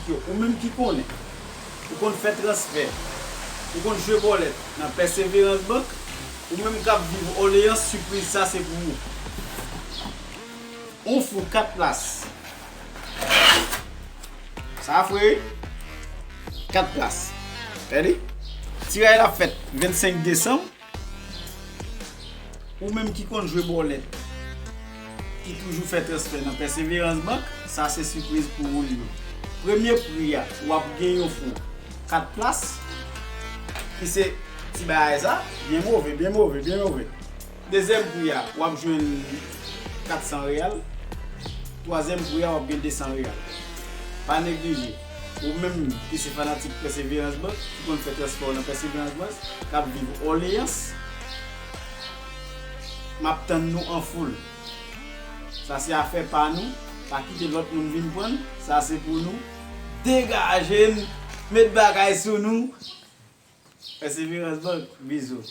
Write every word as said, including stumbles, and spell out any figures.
Yo, ou menm ki konnen, ou konn fè transfè, ou konn jwe bòlèt nan Perseverance Bank, ou menm k ap viv Orleans, sipriz sa se pou ou. On fou kat plas. Sa fre kat plas. Tande? Tiraj la fèt vennsenk desanm. Ou menm ki konn jwe bòlèt, ki toujou fè transfè nan Perseverance Bank, sa se sipriz pou ou li ye. Premye pri a, w ap gen yon fou kat plas, ki se ti bagay sa, byen move, byen move, byen move. Dezyèm pri a, w ap jwenn kat san reyal. Twazyèm pri a, w ap gen de san reyal. Pa neglije, ou menm ki se fanatik Perseverance Bank, ki konn fè transfè w nan Perseverance Bank, k ap viv Orleans, m ap tann nou an foul. Sa se afè pa nou, pa kite lòt moun vin pran l, sa se pou nou. Degaje n, met bagay sou nou. Perseverance Bank, bizou.